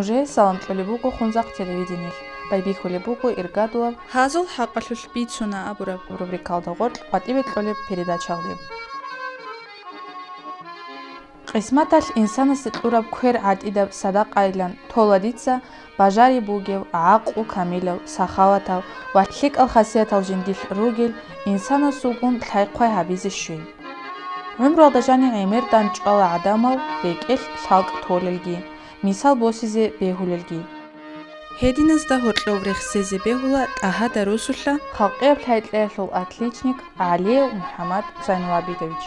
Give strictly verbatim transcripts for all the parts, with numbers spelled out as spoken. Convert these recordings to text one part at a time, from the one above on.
Нужее салам кьолеб буго Хунзахъ телевидениялъ, байбихьулеб буго иргадулаб «Гьазул хӀакъалъулъ бицуна» абураб рубрикалда гъоркь къватӀибе кьолеб передачалде. Къисматалъ инсанасе кьураб квер гӀатӀидаб садакъайилан тола дица бажари бугев, гӀакълу камилав, сахаватав ва лъикӀал хасиятал жиндилъ ругел инсанасулгун лъай-хъвай гьабизе щвей. ГӀумруялда жанив гӀемер дандчӀвала гӀадамал рекӀелъ лъалкӀ толелги, мисал босизе бегьулелги. Гьединазда гьоркьов рехсезе бегьула ТӀагьада росулъа халкъияб лъай-кьеялъул отличник ГӀалиев МухӀаммад Зайнулабидович.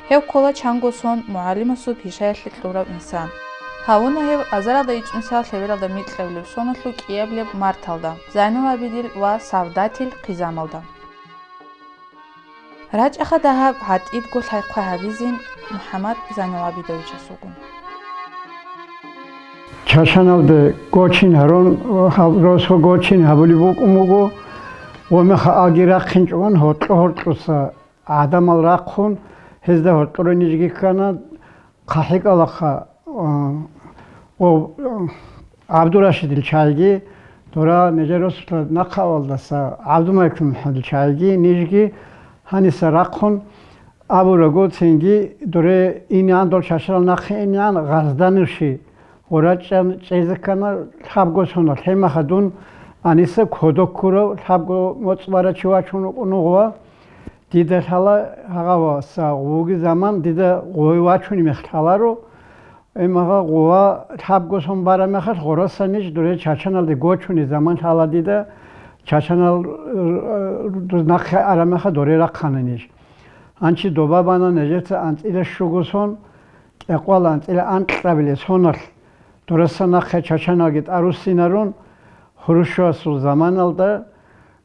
Гьев ккола чанго сон мугӀалимасул пишаялъе кьурав инсан. Гьавуна гьев азаралда ичӀнусиялъ лъебералда микьабилеб соналъул кӀиабилеб марталда Зайнулабидил ва Савдатил хъизамалда. РачӀаха дагьаб гӀатӀидго лъай-хъвай гьабизин МухӀаммад Зайнулабидовичасулгун. Чачаналде гочин гьарун, гьаб-, росу гочин гьабулеб букӀун буго, ва меха аги рахъинчӀогон гьоркьо-гьоркьоса гӀадамал рахъун, гьезда гьоркьоре нижги ккана, ХъахӀикӀалаха, а, о, ГӀабдурашидил чагӀиги, дора нижер росулъа нахъа авалдаса ГӀабдумалик МухӀаммадил чагӀиги, нижги гьаниса рахъун абураго, цинги доре инегӀан, дол чачарал нахъе инегӀан, гъазданивши гъурачӀан чӀезе ккана лъабго соналъ. Гьебмаха дун гьаниса кодоб ккурав лъабго моцӀ барав чи вачун вукӀун вуго ва Дида лъала гьагъаваса гъуги заман дида гъой вачунеб мех лъаларо. Эмагъа гъува лъабго сон бараб мехалъ, гъураса ниж дуре чачаналде гочунеб заман лъала дида, чачанал, э, дуз нахъе араб мехалъ, доре рахъана ниж. Гьанчи доба бана нижеца анцӀила щуго сон, кӀикъвал анцӀила анкьабилеб соналъ, дураса нахъе чачаналги тӀаруссинарун, Хрущевасул заманалда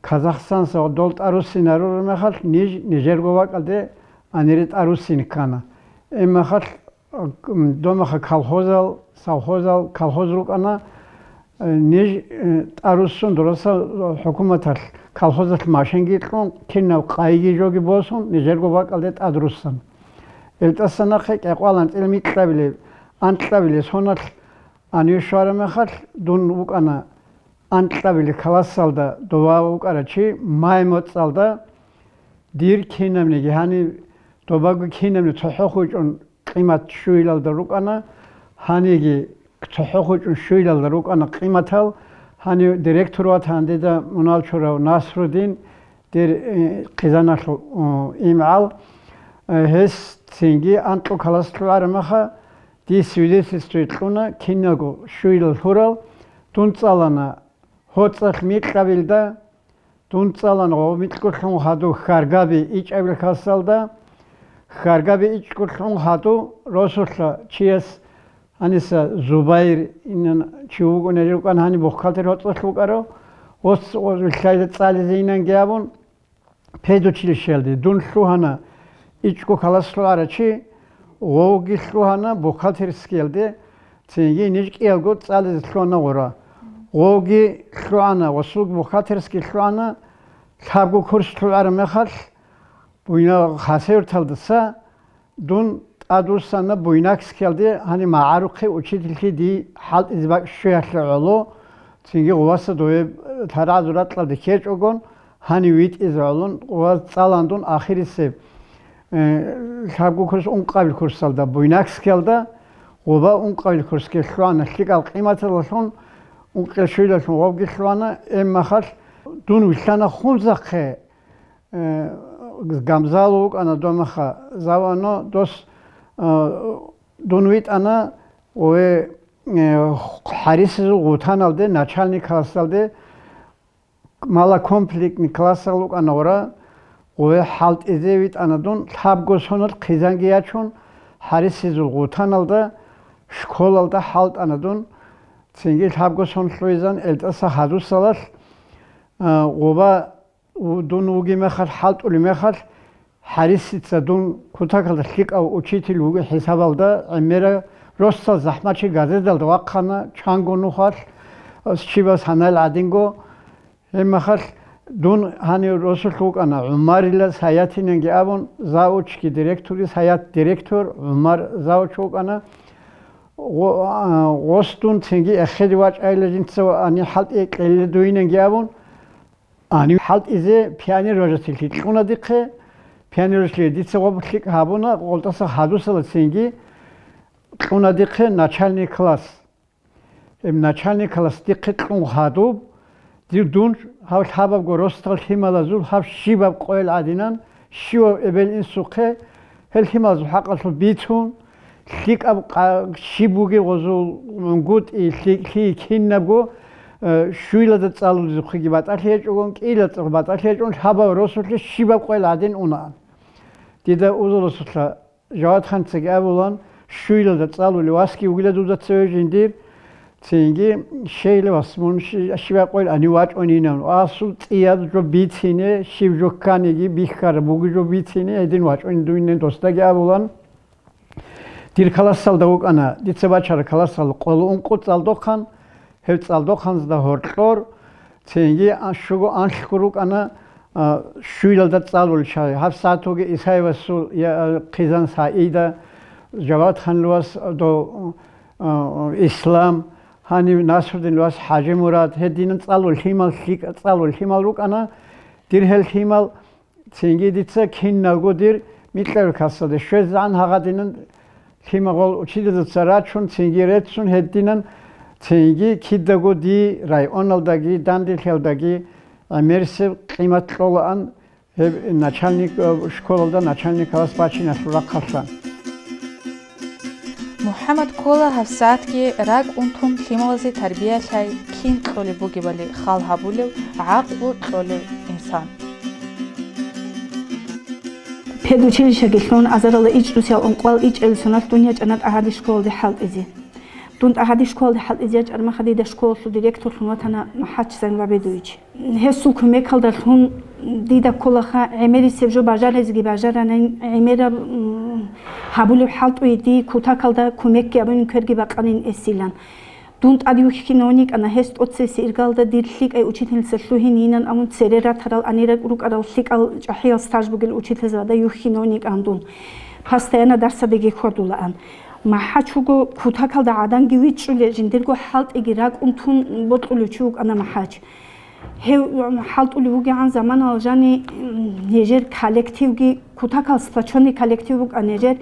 Казахстанса дол тӀаруссинарураб мехалъ, ниж нижерго бакӀалде анире тӀаруссин ккана. Эмахалъ, м, домаха колхозал, совхозал, колхоз рукӀана, э, ниж, э, тӀаруссун дураса хӀукуматалъ, колхозалъ машинги кьун, кинаб къайги жоги босун, нижерго бакӀалде тӀадруссана. ГьелтӀаса нахъе кӀикъвал анцӀила микьабилеб, анкьабилеб соналъ анив щвараб мехалъ, дун вукӀана анкьабилеб классалда дова вукӀарав чи, май моцӀалда. Дир кинабниги, гьаниб добаго кинабниги цохӀо хучӀун къимат щуялда рукӀана, гьаниги цохӀо хучӀун щуялда рукӀана къиматал. Гьанив директор ватана дида мунал чурав Насрудин, дир, э, хъизаналъул, э, имгӀал. Э, гьес цинги анкьго класс лъугӀараб меха, дие свидетельство кьуна киналго щуялъ лъурал. Дун цӀалана гьоцӀалъ микьабилда, дун цӀалана гъо микьго лъун хадуб хьаргаби ичӀабил классалда. Хьаргаби ичӀго лъун хадуб росулъа чияс, гьаниса Зубайр инан чи вугони рукӀана, гьаниб бухгалтер гьоцӀалъ вукӀарав, оц-, оц-, вилълъайда цӀализе инанги абун, педучилищеялде дун лъугьана ичӀго класс лъугӀарав чи, гъовги лъугьана бухгалтерскиялде, цинги ниж кӀиялго цӀализе лъугьана гъура. Гъовги лъугӀана, гъосулги бухгалтерский лъугӀана, лъабго курс лъугӀараб мехалъ, буйна-, хасавюрталдаса дун тӀадвуссана Буйнакскиялде, гьаниб магӀарухъе учительлъи дие хӀалтӀизе бакӀ щвеялъе гӀоло, цинги гъуваса дове лъарагӀазул ракьалде ккечӀогон, гьанив витӀизе гӀоло, гъуваз цӀалан дун ахирисеб, э, лъабго курс, ункъабил курсалда, Буйнакскиялда, гъуба ункъабил курсги лъугӀана лъикӀал къиматалалъун, ункъил щуялъун гъовги лъугӀана, гьебмахалъ дун вилълъана Хунзахъе, Э, Гамзал вукӀана домаха, завано дос, э, дун витӀана, ва, э, хӀарисизул гъутаналде, начальник классалде, малокомплектный классал вукӀана гъура, ва хӀалтӀизе витӀана дун, лъабго соналъ хъизанги ячун, хӀарисизул гъутаналда, школалда хӀалтӀана дун, цинги лъабго сон лъугӀизан, гьелтӀаса хадусалалъ, э, гъуба У-, дун вугеб мехалъ, хӀалтӀулеб мехалъ, хӀарисица дун кутакалда лъикӀав учитель вугев хӀисабалда гӀемераб, росдал захӀмачи газеталда вахъана, чанго нухалъ, щибаб санайл гӀадинго. Гьебмахалъ дун гьанив росулъ вукӀана, ГӀумарила Саятинанги абун, завучги директорги, Саят директор, ГӀумар завуч вукӀана. Гъо-, а, гъос дун цинги эхеде вачӀайилла жинца ва гьанир хӀалтӀи кьелила дуйинанги абун, гьанив хӀалтӀизе пионервожатилъи кьуна дихъе. Пионервожатилъи дица гъоб лъикӀ гьабуна, гъолтӀаса хадусала цинги кьуна дихъе начальный класс. Гьеб начальный класс дихъе кьун хадуб, дир дун гьав лъабабго росдал лъималазул гьав щибаб къойил гӀадинан, щивав эбел-инсухъе гьел лъималазул хӀакъалъулъ бицун, лъикӀаб къа-, щиб бугеб гъозул гутӀи, лъи-, лъи кинабго, э, щуйилда цӀалулезухъеги батӀалъи гьечӀогон, кӀиила цӀа-, батӀалъи гьечӀогон, лъабаб росулъе щибаб къойил гӀадин унаан. Дида узаласулъа Жавадханцаги абулан, щуйилда цӀалулев васги вугила дуда цеве жиндир, цинги щейила вас мун щи-, щибаб къойил гӀадин вачӀунинан, асул цӀияб жо бицине, щиб жо кканиги бихьараб буги жо бицине, гьедин вачӀунин дуйинан досдаги абулан. Дир классалда вукӀана, дица бачараб классалда къоло ункъо цӀалдохъан, гьеб цӀалдохъанзда гьоркьор, цинги а-, щуго анлъго рукӀана, а, щуйлалда цӀалулел чагӀи. Гьаб сагӀаталги Исаевасул я-, а, хъизан СагӀида, Жавадханил вас до, а, Ислам, гьанив Насрудинил вас ХӀажимурад, гьединан цӀалул лъимал, лъикӀа-, цӀалул лъимал рукӀана. Дир гьел лъимал Цинги дица киналго дир микьараб классалде щвезегӀан гьагъадинан лъимагъул учительзаца рачун, цинги реццун гьединан, цинги кидаго дие районалдаги данделъиялдаги гӀемерисеб къимат кьолаан гьеб начальник, э, школалда начальник класс бачиналъул рахъалъан. МухӀаммад ккола гьабсагӀатги ракӀ унтун лъималазе тарбия лъай кин кьолеб бугебали хал гьабулев, гӀакълу кьолев инсан. Педучилищеги лъун, азаралда ичӀнусиял ункъоял ичӀел соналъ дун ячӀана ТӀагьади школалде хӀалтӀизе. Дун ТӀагьади школалде хӀалтӀизе ячӀараб мехалъ дида школалъул директорлъун ватана МахӀач Зайнул ГӀабидович. Гьесул кумекалдалъун дида кколаха гӀемерисеб жо бажаризеги бажаранин, гӀемераб, м, гьабулеб хӀалтӀуе дие кутакалда кумекги гьабунин, кверги бакъанин эсилан. Дун тӀад юхьинавун йикӀана гьес тӀоцебесеб иргалда дир лъикӀай учительница лъугьинин абун цере ратарал, гьанир рукӀарал лъикӀал чӀахӀиял стаж бугел учительзабада юхьинавун йикӀан дун. Постоянно дарсадаги хьвадулаан. МахӀач вуго кутакалда гӀаданги вичӀчӀулел, жиндирго хӀалтӀиги ракӀ унтун бокьулев чи вукӀана МахӀач. Гьев хӀалтӀулев вугегӀан заманалъ жани, м, нижер коллективги, кутакал сплочённый коллектив букӀана нижер,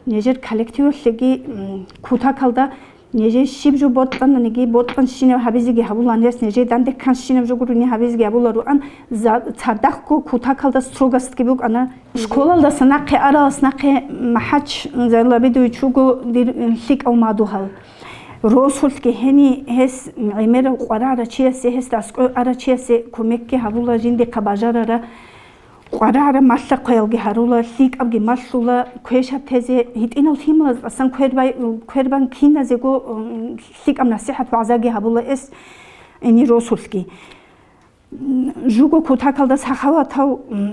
нижер коллективалъеги, м, кутакалда нижер щиб жо бокьананиги, бокьанщинаб гьабизеги гьабулаан гьес, нижер данде кканщинаб жо гурони гьабизеги гьабуларуан, за-, цадахъго кутакалда строгостьги букӀана. Школалдаса нахъе аралас нахъе МахӀач Зайнул ГӀабидович вуго дир лъикӀав мадугьал. Росулъги гьени гьес гӀемерав къварагӀарав чиясе, гьесда аскӀов арав чиясе кумекги гьабула, жиндихъа бажарараб къварагӀараб малъа-хъваялги гьарула, лъикӀабги малъула, квешаб тезе, гьитӀинал лъималаз тӀасан квербай-, квербан киназего, м, лъикӀаб насихӀат-вагӀзаги гьабула эс, гьени росулъги. Жуго кутакалда сахаватав, м,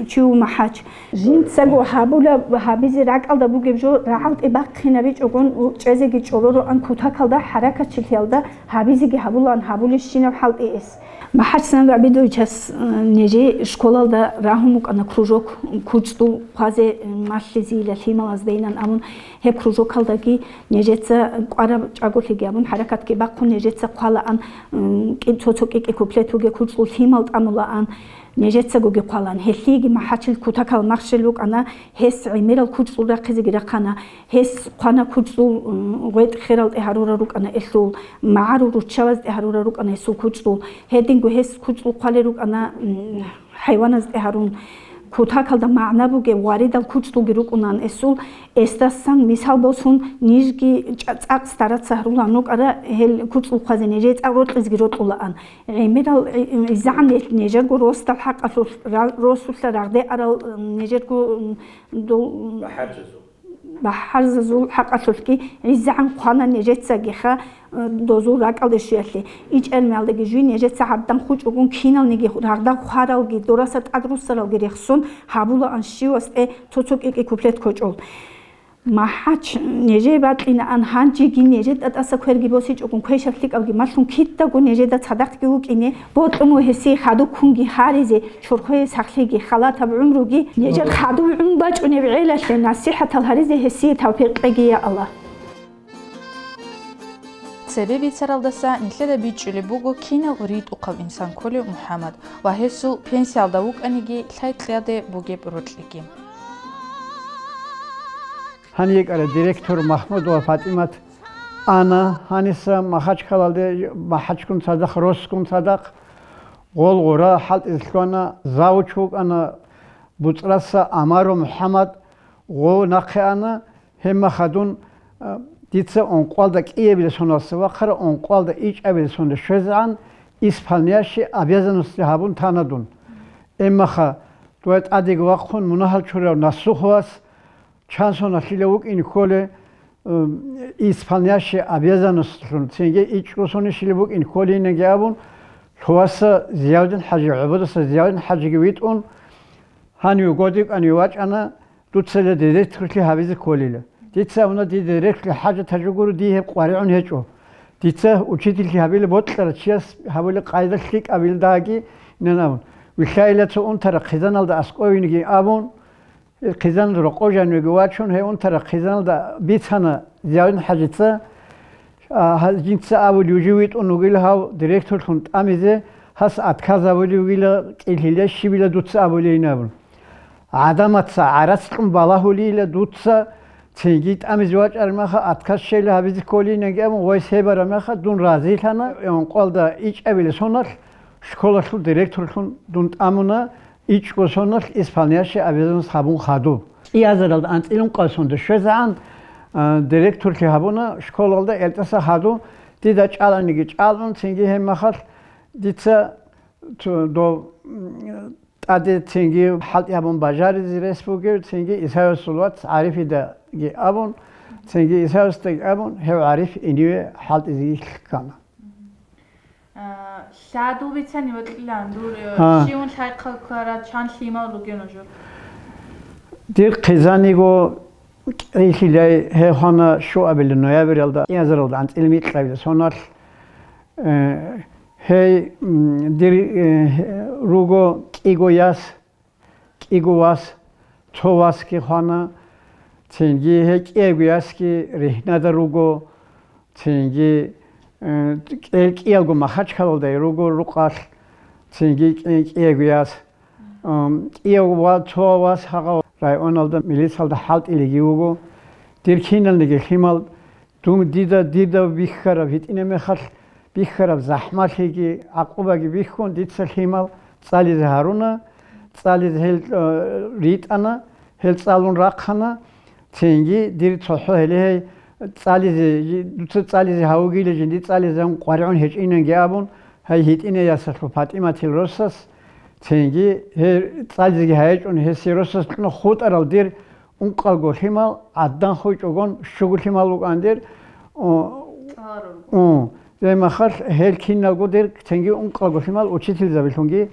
чи ву МахӀач. Жинцаго гьабула, гьабизе ракӀалда бугеб жо рагӀалде бахъинабичӀогон, у, чӀезеги чӀолороан кутакалда хӀаракатчилъиялда гьабизеги гьабулаан гьабулищинаб хӀалтӀи эс. МахӀач Зайнул ГӀабидовичас, м, нижер школалда рагьун букӀана кружок, кучӀдул хъвазе, м, малъизейила лъималаздайилан абун, гьеб кружокалдаги нижеца кӀвараб чӀаголъиги абун, хӀаракатги бахъун, нижеца хъвалаан, м, кӀи-, цо-цо кӀи-кӀи куплет бугеб кучӀдул лъимал тӀамулаан, нижецагоги хъвалаан. Гьелъиеги МахӀачил кутакал махщел букӀана, гьес гӀемерал кучӀдул рахъизеги рахъана, гьес хъвана кучӀдул, м, гъветӀ херал тӀе гьарурал рукӀана элъул, магӀарул руччабаз тӀе гьарурал рукӀана гьесул кучӀдул. Гьединго гьес кучӀдул хъвалел рукӀана, м, хӀайваназ тӀе гьарун. Кутакалда магӀна бугеб варидал кучӀдулги рукӀунаан эсул, эсдасан мисал босун, нижги чӀа-, цӀакъ стараться гьарулаан рукӀара гьел кучӀдул хъвазе, нижее цӀакъ рокьизеги рокьулаан. ГӀемерал, гӀи-, гӀизегӀан нижерго росдал хӀакъалъулъ, ра-, росулъа рагъде арал, нижерго, м, дол-, бахӀарзазул хӀакъалъулъги гӀизегӀан хъвана нижецагиха, э, дозул ракӀалде щвеялъе. ИчӀермиялдаги жуй нижеца гӀаддан хучӀугун киналниги рагъда хваралги, дораса тӀад руссаралги рехсон гьабулаан щивас тӀе цо-цо кӀи-кӀи куплет кочӀол. МахӀач нижее бакьинаан, гьанжеги нижер тӀатӀаса кверги босичӀогун, квешаб лъикӀабги малъун, кидаго нижеда цадахъги вукӀине, бокьун ва гьесие хадуб кунги гьаризе, чорхое сахлъиги, халатаб гӀумруги, нижер хадуб гӀун бачӀунеб гӀелалъе насихӀатал гьаризе гьесие тавфикъ кьеги, я Аллагь. Цебе бицаралдаса нилъеда бичӀчӀулеб буго кинав ритӀухъав инсан кколев МухӀаммад ва гьесул пенсиялда вукӀаниги лъай-кьяде бугеб рокьиги. Гьаниб йикӀарай директор Махмуд ва ПатӀимат ана, гьаниса Махачкалалде, МахӀачгун цадахъ, росгун цадахъ, гъол гъура хӀалтӀизе лъугьана, завуч вукӀана, БуцӀраса Амаров МухӀаммад гъов нахъе ана, гьеб махалъ дун, а, дица ункъоялда кӀиабилеб соналъ вахъана, ункъоялда ичӀабилеб соналъ щвезегӀан исполняющий обязанности гьабун тана дун. Гьеб махалъ дуе тӀадеги вахъун мунагьал чурав Насуховас чан соналъила вукӀин кколей, м, исполняющий обязанностьлъун, цинги ичӀго соналъила вукӀин кколейинги абун, лъугьаса Зиявдин ХӀажи, ГӀободаса Зиявдин ХӀажиги витӀун, гьанив годикӀанив вачӀана, дуцала директорлъи гьабизе кколила. Дица абуна, дир директорлъи хӀажат гьабизе гуро, дие гьеб къваригӀун гьечӀо. Дица учительлъи гьабила, бокьарав чияс гьабула къайда лъикӀабилдаги, инан абун. Вилълъайила цо унтараб хъизаналда аскӀовинги абун, хъизан рокъов жанивеги вачун, гьев унтараб хъизаналда бицана Зиявдин ХӀажица, а, гьа-, жинца абулев жив витӀун вугила гьав директорлъун тӀамизе, гьас отказ абулев вугила, кӀиялъе щибила дуца абулейин абун. ГӀадамаца гӀарац кьун балагьулейила дуца, цинги тӀамизе вачӀараб мехалъ отказ щейила гьабизе кколейинги абун, гъой гьеб бараб мехалъ дун разилъана, ункъоялда ичӀабилеб соналъ школалъул директорлъун дун тӀамуна, ичӀго соналъ исполняющий обязанность гьабун хадуб. КӀиазаралда анцӀила ункъабилеб соналда щвезегӀан, а, директорлъи гьабуна школалда, гьелдаса хадуб дида чӀаланиги чӀалун, цинги гьеб мехалъ дица цо-, дов, м, тӀаде цинги хӀалтӀи гьабун бажаризе рес бугев, цинги Исаевасул вац ГӀарифидаги абун, цинги Исаевасдаги абун, гьев ГӀариф гьениве хӀалтӀизеги лъана. А, лъадуб бицани вокьилан дур, э, А. Щиван лъай-хъал ккарал чан лъимал ругел нужер? Дир хъизаниго кӀиялъе гьев хвана щуабилеб ноябралда, кӀиазаралда анцӀила микьабилеб соналъ, э, гьей, м, дир, э, руго кӀиго яс, кӀиго вас, цо васги хвана, цинги гьей кӀиявго ясги рихьнада руго, цинги, э, кӀел-, кӀиялго Махачкалалда руго рукъалъ, цинги кӀи-, кӀиявго яс. Ам, кӀиявго ва-, цо вас гьагъав районалда милицалда хӀалтӀилиги вуго. Дир киналниги лъимал Дун дида, дида бихьараб гьитӀинаб мехалъ, бихьараб захӀмалъиги гӀакъубаги бихьун, дица лъимал цӀализе гьаруна, цӀализе гьел, э, ритӀана, гьел цӀалун рахъана, цинги дир цохӀо гьеле гьей цӀализе, дуца цӀализе гьавугила, жинди цӀализе гьавун къваригӀун гьечӀинанги абун, гьай гьитӀинай ясалъул ПатӀиматил росас, цинги гьей цӀализеги гьайичӀун гьесие росас кьуна хутӀарал дир Ункъалго лъимал, гӀадан хойчӀогон щуго лъимал вукӀан дир, о, цӀаларал. О, гьеб мехалъ гьел киналго дир цинги ункъалго лъимал учительзабилъунги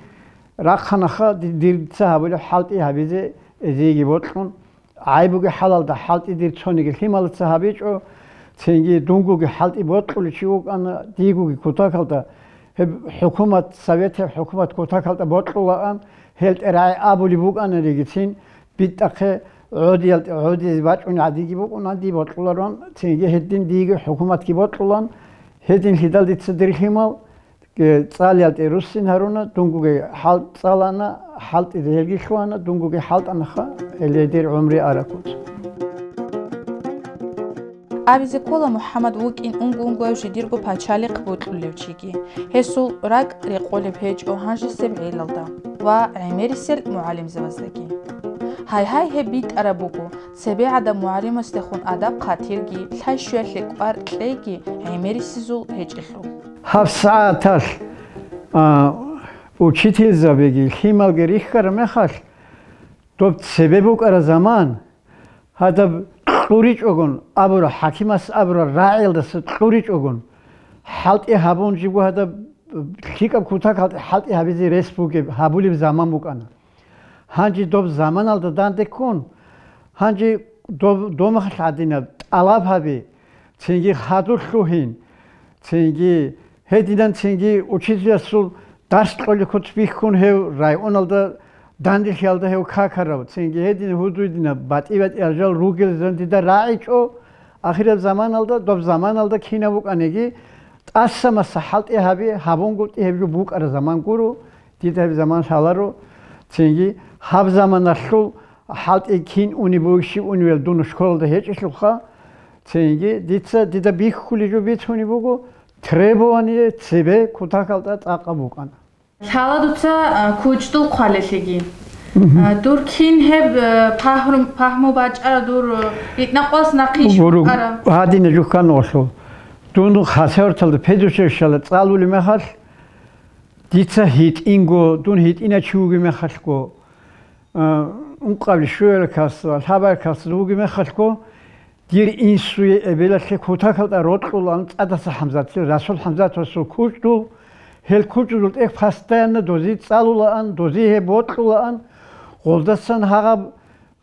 рахъанаха ди-, дица гьабулеб хӀалтӀи гьабизе эзиеги бокьун. ГӀайибги хӀалалда хӀалтӀи дир цониги лъималаца гьабичӀо, цинги дунгоги хӀалтӀи бокьулев чи вукӀана, дигоги кутакалда гьеб хӀукумат, советил хӀукумат кутакалда бокьулаан, гьел тӀерагӀи абулеб букӀана дигицин, БитӀахъе гӀодиялде гӀодизе бачӀунеб гӀадиги букӀуна, дие бокьуларун, цинги гьедин диеги хӀукуматги бокьулан, гьединлъидал дица дир лъимал, э, цӀалиялде руссин гьаруна, дунгоги хӀал-, цӀалана, хӀалтӀизе гьелги лъугьана, дунгоги хӀалтӀанаха, гьеле дир гӀумри арагьуца. Абизе ккола МухӀаммад вукӀин унго-унгояв жидерго пачалихъ бокьулев чиги. Гьесул ракӀ рекъолеб гьечӀо гьанжесеб гӀелалда ва гӀемерисел мугӀалимзабаздаги. Гьай-гьай, гьеб битӀараб буго, цебе гӀадаб мугӀалимасдехун адаб-хъатирги, лъай-щуялъе кӀвар кьейги гӀемерисезул гьечӀелъул. ГьабсагӀаталъ, а, учительзабиги лъималги рихьараб мехалъ, доб цебе букӀараб заман, гьадаб кьуричӀогун абура, хӀакимас абура, рагӀиялдаса кьуричӀогун, хӀалтӀи гьабун, жибго гьадаб лъикӀаб кутакалде хӀалтӀи гьабизе рес бугеб, гьабулеб заман букӀана. Гьанже доб заманалда данде ккун, гьанже доб-, домахалъ гӀадинаб тӀалаб гьаби, цинги хадур лъугьин, цинги гьединан цинги учителясул дарс кьолеб куц бихьун гьев районалда, данделъиялда гьев какарав, цинги гьедин гьудуйдинаб батӀи-батӀиял жал ругел зан дида рагӀичӀо, ахираб заманалда, доб заманалда кинаб букӀаниги, тӀаса-маса хӀалтӀи гьаби, гьабунгутӀи гьеб жо букӀараб заман гуро, дида гьеб заман лъаларо, цинги гьаб заманалъул хӀалтӀи кин унеб бугеб, щиб унеб дун школалда гьечӀелъулха, цинги дица, дида бихьулеб жо бицунеб буго, требование цебе кутакалда цӀакъаб букӀана. Лъала дуца, а, кучӀдул хъвалелъеги. Мгм. А, дур кин гьеб, а, пагьру-, пагьму бачӀара дур, а, ритӀнакъвас нахъе Гуру, щукъара? Гьадина жухъан гъолъул. Дун Хасавюрталда педучилищала цӀалулеб мехалъ, дица гьитӀинго, дун гьитӀинав чи вугеб мехалъго, а, ункъабилеб щуялъул классалда, лъабабилеб классалда вугеб мехалъго, дир инсуе эбелалъе кутакалда рокьулаан ЦӀадаса ХӀамзатил, Расул ХӀамзатовасул кучӀдул, гьел кучӀдул тӀехь постоянно дозе цӀалулаан, дозе гьеб бокьулаан, гъолдасан гьагъаб,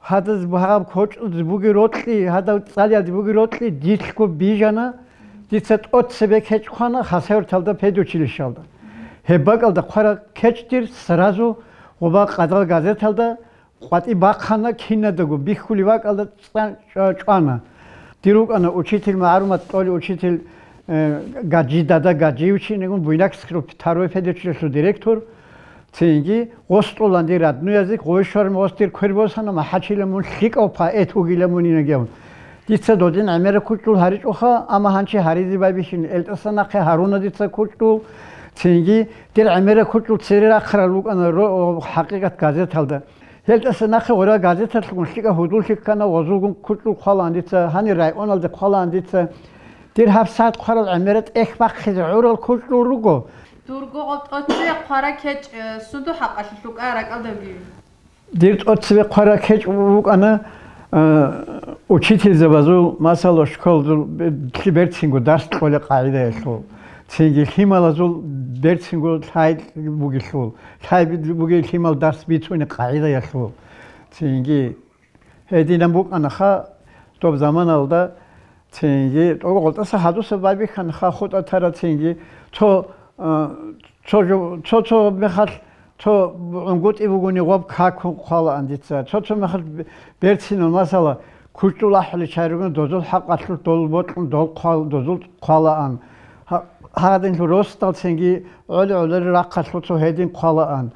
гьадаз гьагъаб кучӀдулде бугеб рокьи, гьадаб цӀалиялде бугеб рокьи дилъго бижана, дица тӀоцебе кечӀ хъвана Хасавюрталда педучилищалда. Гьеб бакӀалда хъвараб кечӀ дир сразу гъоба къадал газеталда къватӀи бахъана, кинадаго бихьулеб бакӀалда цӀа-, чӀва-, чӀвана. Дир вукӀана учитель, магӀарумат кьолев учитель, э, Гаджи, дада Гаджи вичинегун, Буйнакскиялъул второй педучилищалъул директор, цинги гъос кьулаан дир родной язык, гъой щвараб гъос дир квер босана, МахӀачилан мун лъикӀав поэт вугилан мун инагьун. Дица додин гӀемераб кучӀдул гьаричӀоха, амма гьанже гьаризе байбихьин, гьелдаса нахъе гьаруна дица кучӀдул, цинги дир гӀемераб кучӀдул цере рахъарал рукӀана ро-, ХӀакъикъат газеталда. Гьелдаса нахъе гъоркьа газеталъгун лъикӀаб гьудуллъи ккана, гъозулгун кучӀдул хъвалаан дица, гьанир районалде хъвалаан дица. Дир гьабсагӀат хъварал гӀемераб тӀехь бахъизе гӀурал кучӀдул руго. Дурго гъоб тӀоцебе хъвараб кечӀ, э, сундул хӀакъалъулъ рукӀа ракӀалдавги? Дир тӀоцебе хъвараб кечӀ вукӀана, э, учительзабазул, масала, школазул бе-, берцинго дарс кьолеб къагӀидаялъул, цинги лъималазул берцинго лъай бугелъул, лъай бугеб лъимал дарс бицунеб къагӀидаялъул, цинги гьединан букӀанаха доб заманалда, цинги тӀогъолтӀаса гьадуса байбихьанаха хутӀа тараб, цинги цо, а, цо жо-, цо-цо мехалъ цо гӀунгутӀи бугони гъоб какун хъвалаан дица. Цо-цо мехалъ бе-, берцинал, масала, кучӀдул ахӀулел чагӀи ругони, дозул хӀакъалъулъ дол бокьун, дол хъвал-, дозул хъвалаан. Гьа-, гьадинлъун росдал цинги гӀоли-гӀоларел рахъалъуца гьедин хъвалаан.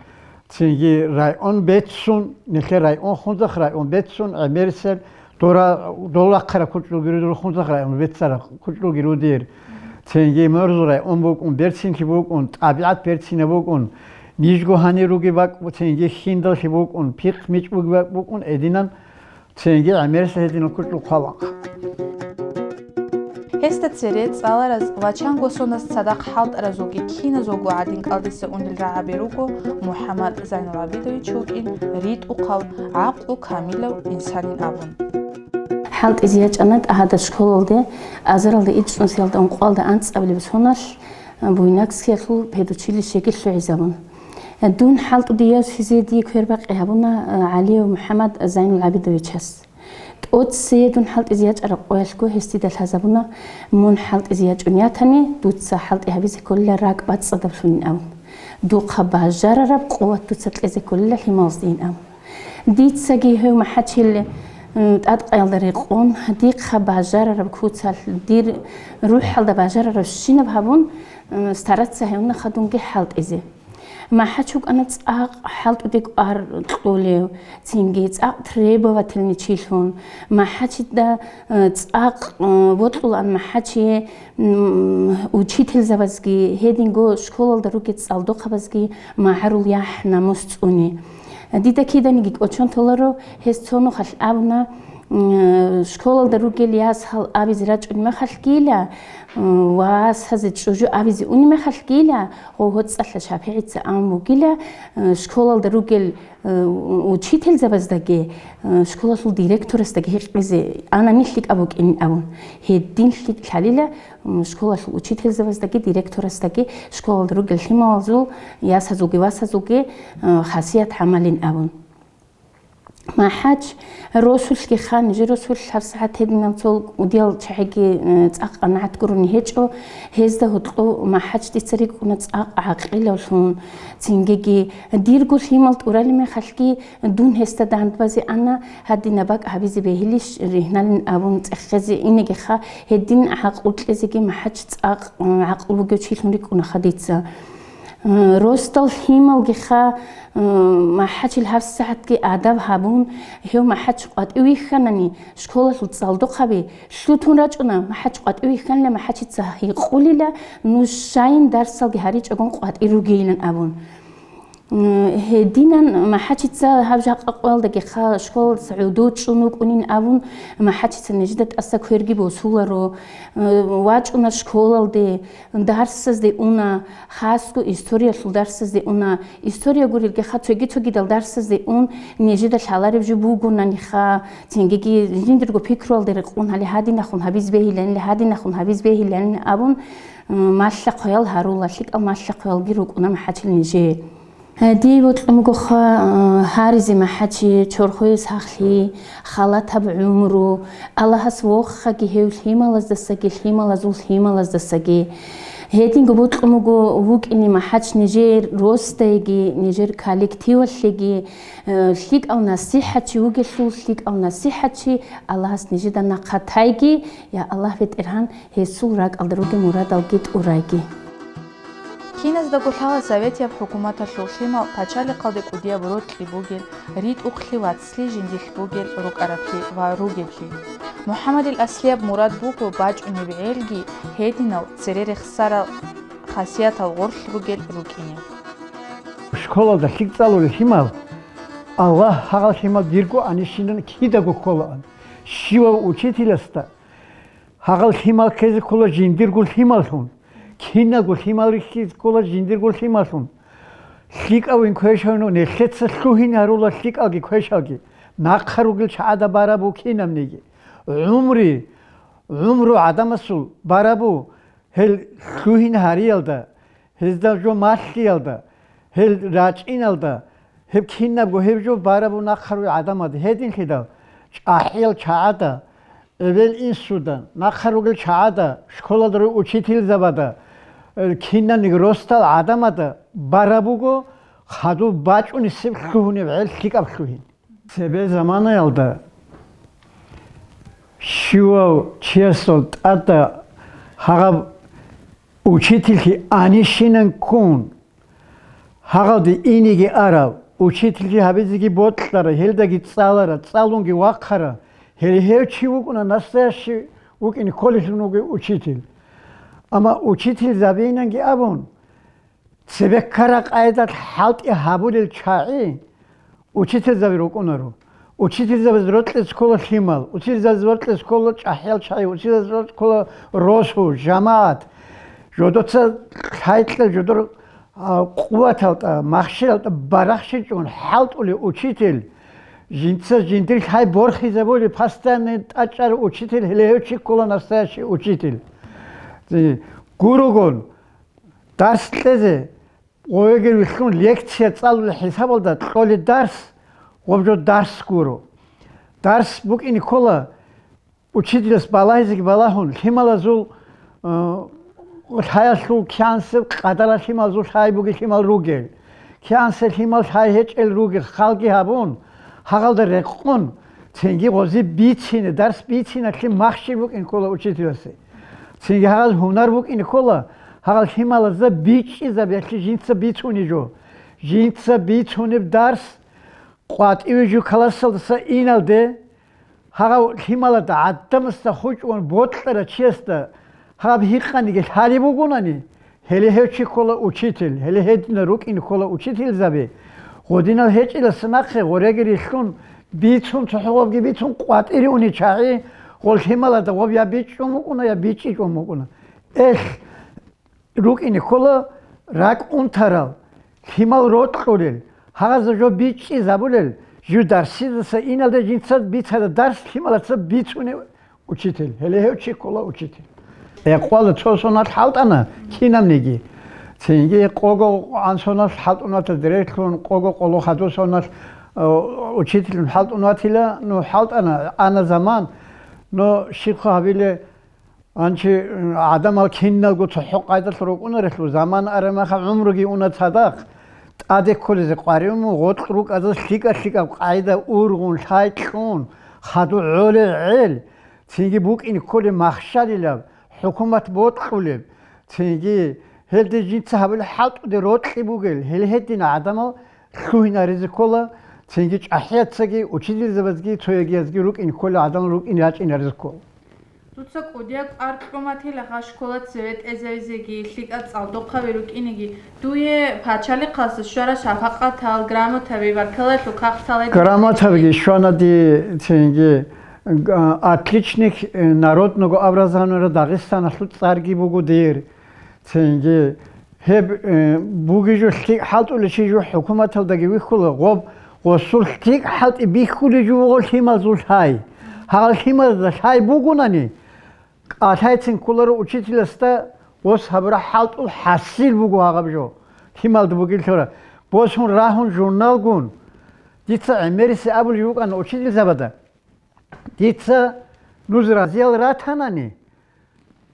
Цинги район беццун, нилъер район, Хунзахъ район беццун, гӀемерисел дора-, дол рахъараб кучӀдулги рудир, Хунзахъ район беццараб кучӀдулги рудир. Цинги Морзул район букӀун, берцинлъи букӀун, тӀабигӀат берцинаб букӀун. Нижго гьанир ругеб бакӀ, цинги хьиндаллъи букӀун, пихъ-мичӀ бугеб бакӀ букӀун, гьединан цинги гӀемерисел гьединал кучӀдул хъвалаан. Гьесда цере цӀалараз ва чанго соназ цадахъ хӀалтӀаразулги киназулго гӀадин кӀалдиса унел рагӀаби руго МухӀаммад Зайнулгьабидович вукӀин ритӀухъав, гӀакълу камилав инсанин абун. ХӀалтӀизе ячӀана тӀагьада школалде, азаралда ичӀнусиялда ункъоялда анцӀабилеб соналъ Буйнакскиялъул педучилищеги лъугӀизабун. Дун хӀалтӀуде ясизе дие квербакъи гьабуна ГӀалиев МухӀаммад Зайнулгьабидовичас. ТӀоцее дун хӀалтӀизе ячӀараб къоялъго гьес дида лъазабуна: «Мун хӀалтӀизе ячӀун ятани, дуца хӀалтӀи гьабизе кколила ракӀ бацӀцӀадаблъунин», – абун. «Духъа бажарараб къуват дуца кьезе кколила лъималаздейин», – абун. Дицаги гьев МахӀачил, м, тӀадкъаялда рекъон, дихъа бажарараб куцалъ, дир рухӀалда бажарарабщинаб гьабун, м, стараться гьавуна хадунги хӀалтӀизе. МахӀач вукӀана цӀакъ хӀалтӀуде кӀвар кьолев, цинги цӀакъ требовательный чилъун. МахӀачида, э, цӀакъ, э, бокьулаан МахӀачие, м, учительзабазги, гьединго школалда ругел цӀалдохъабазги магӀарул яхӀ-намус цӀуни. Дида киданиги кӀочон толаро, гьес цо нухалъ абуна, м, школалда ругел ясал абизе рачӀунеб мехалъгийила, м, васазе чӀужу абизе унеб мехалъгийила, гъо-, гьоцӀалъа ШапигӀица абун бугила, э, школалда ругел, э, учительзабаздаги, э, школалъул директорасдаги гьикъизе, ана нилъ лъикӀаб букӀинин абун. Гьедин лъикӀ лъалила, м, школалъул учительзабаздаги, директорасдаги, школалда ругел лъималазул, ясазулги васазулги, э, хасият гӀамалин абун. МахӀач росулъги ха, нижер росулъ гьабсагӀат гьединал цо кӀудиял чагӀиги, э, цӀакъ къанагӀат гурони гьечӀо, гьезда гьоркьов МахӀач дица рикӀкӀуна цӀакъ гӀакъилавлъун, цингиги дирго лъимал тӀуралеб мехалъги дун гьесда дандбазе ана, гьадинаб бакӀ гьабизе бегьилищ ригьналин абун цӀехезе инеги ха, гьедин гӀакълу кьезеги МахӀач цӀакъ, э, гӀакълу бугев чилъун рикӀкӀуна ха дица. Э, росдал лъималги ха, э, МахӀачил гьабсагӀатги адаб гьабун, гьев МахӀач къватӀив вихьанани, школалъул цӀалдохъаби лъутун рачӀуна, МахӀач къватӀив вихьанила, МахӀачица гьикъулила, нуж щайин дарсалги гьаричӀогун къватӀир ругейилан абун. Э, гьединан МахӀачица гьаб жакъа къоялдаги ха, школалдаса гӀодов чӀун вукӀунин абун, МахӀачица нижеда тӀаса кверги босуларо, э, вачӀуна школалде, дарсазде уна, хасго историялъул дарсазде уна. История гурелги ха, цоги-цогидал дарсазде ун, нижеда лъалареб жо бугонаниха, цингиги жиндирго пикруялде рекъон, гьале гьадинахун гьабиз бегьиланиле, гьадинахун гьабиз бегьиланиле абун, м, малъа-хъваял гьарула, лъикӀал малъа-хъваялги рукӀуна МахӀачил нижее. Гьадин бокьун бугоха, э, гьаризе МахӀачи, чорхое сахлъи, халатаб гӀумру, Аллагьас вохаги гьев лъималаздасаги, лъималазул лъималаздасаги. Гьединго бокьун буго вукӀине МахӀач нижер росдайги, нижер коллективалъеги, э, лъикӀав насихӀатчи вугелъул, лъикӀав насихӀатчи Аллагьас нижеда нахъа тайги, я Аллагь, БетӀергьан, гьесул ракӀалда ругел мурадалги тӀурайги. Киназдаго лъала советияб хӀукуматалъул лъимал пачалихъалде кӀудияб рокьи бугел, ритӀухълъи вацлъи жиндилъ бугел рукӀараблъи ва ругеблъи. МухӀаммадил аслияб мурад буго бачӀунеб гӀелги гьединал цере рехсарал хасиятал гъорлъ ругел рукӀине. Школалда лъикӀ цӀалулел лъимал, Аллагь, гьагъал лъимал дирго анищинан кидаго кколаан. Щивав учителасда гьагъал лъимал ккезе ккола жиндирго лъималлъун, киналго лъимал рихьизе ккола жиндирго лъималлъун. ЛъикӀавин квешавин нилъеца лъугьин гьарула лъикӀалги квешалги, нахъа ругел чагӀада бараб бу кинабниги. ГӀумри, гӀумру гӀадамасул бараб бу гьел лъугьин гьариялда, гьезда жо малъиялда, гьел рачӀиналда, гьеб кинабго гьеб жо бараб бу нахъа ругел гӀадамазда. Гьединлъидал чӀахӀиял чагӀада, эбел-инсуда, нахъа ругел чагӀада, школалда ругел учительзабада, э, кинабниги росдал гӀадамазда бараб буго хадуб бачӀунесеб лъугьунеб гӀел лъикӀаб лъугьин. Цебе заманаялда щивав чиясул тӀада гьагъаб учительлъи анищинан ккун, гьагъалде инеги арав, учительлъи гьабизеги бокьарав, гьелдаги цӀаларав, цӀалунги вахъарав, гьеле гьев чи вукӀуна настоящий вукӀине кколелъун вугев учитель. Амма учительзабинанги абун, цебе ккараб къайдалъ хӀалтӀи гьабулел чагӀи учительзаби рукӀунаро. Учительзабаз рокьи ккола лъимал, учительзабаз рокьи ккола чӀахӀиял чагӀи, учительзабаз рокьи ккола росу, жамагӀат. Жодоца лъай кьел, жодор, а, къуваталда, махщелалда барахщичӀун хӀалтӀулев учитель, жинца жиндир лъай борхизабулев, постоянный тӀачӀарав учитель, гьеле гьев чи ккола настоящий учитель. Зи, гурогун, дарс кьезе, гъовегер вилълъун лекция цӀалулел хӀисабалда кьолеб дарс, гъоб жо дарс гуро. Дарс букӀине ккола учительас балагьизеги балагьун, лъималазул, э, лъаялъул кигӀансеб къадарал лъималазул лъай бугел лъимал ругел, кигӀансеб лъимал лъай гьечӀел ругел, халги гьабун, гьагъалда рекъон, цинги гъозе бицине, дарс бициналъе махщел букӀине ккола учительасе. Цинги гьагъаз гьунар букӀине ккола, гьагъал лъималазда бичӀчӀизабиялъе жинца бицунеб жо. Жинца бицунеб дарс къватӀиве жо классалдаса иналде, гьагъав лъималазда гӀадамасда хучӀун бокьарав чиясда гьаб гьикъаниги лъалеб бугонани, гьеле гьев чи ккола учитель, гьеле гьединал рукӀине ккола учительзаби. Гъодинал гьечӀеласа нахъе гъореги рилълъун бицун, цохӀо гъобги бицун къватӀире унел чагӀи, гъол лъималазда гъоб я бичӀчӀун букӀуна, я бичӀчӀичӀун букӀуна. Эх, рукӀине ккола ракӀ унтарал, лъимал рокьулел, гьагъазда жо бичӀчӀизабулел, жив дарсидаса иналде жинца бицараб дарс лъималаца бицунев учитель, гьеле гьев чи ккола учитель. Гьекъоялда цо соналъ хӀалтӀана кинабниги. Цинги къого гӀан соналъ хӀалтӀунатаз релълъун, къого къоло хадур соналъ, О, учительлъун хӀалтӀун ватила, ну, хӀалтӀана, ана заман, ну, щибха гьабиле, анчи, м, гӀадамал киналго цохӀо къайдалъ рукӀунарелъул, заман араб мехалъ гӀумруги уна цадахъ, тӀаде кколезе къваригӀун, гъоркь рукӀазул лъикӀа-лъикӀаб къайда ургъун, лъай кьун, хадур гӀолел гӀел, цинги букӀин кколеб махщалилаб, хӀукумат бокьулеб, цинги гьелде жинца гьабулеб хӀалтӀуде рокьи бугел, гьел гьедин гӀадамал лъугьинаризе ккола, цинги чӀахӀияцаги, учительзабазги, цоягиязги рукӀин ккола, гӀадамал рукӀин рачӀинаризе ккола. Дуца кӀудияб кӀвар кьун батила ха школа цеве тӀезавизеги, лъикӀа цӀалдохъаби рукӀинеги, дуе пачалихъалъа щвара шафакъатал, грамотаби, баркаллалъул кагътал гьедин. Грамотабиги щвана ди, цинги, г-, отличник, э, народного образования Дагъистаналъул цӀарги буго дир. Цинги гьеб, э, бугижу лъикӀ хӀалтӀулев чи жу хӀукуматалдаги вихьула, гъоб гъосул лъикӀ хӀалтӀи бихьулев жу вуго лъималазул лъай. Гьал лъималазда лъай бугунани, кӀалъайцин кколаро учителасда гъос гьабураб хӀалтӀул хӀасил буго гьагъаб жо. Лъималда бугелъулра. Босун рагьун журналгун. Дица гӀемерисеб абулеб букӀана учительзабада. Дица нуж разиял ратанани,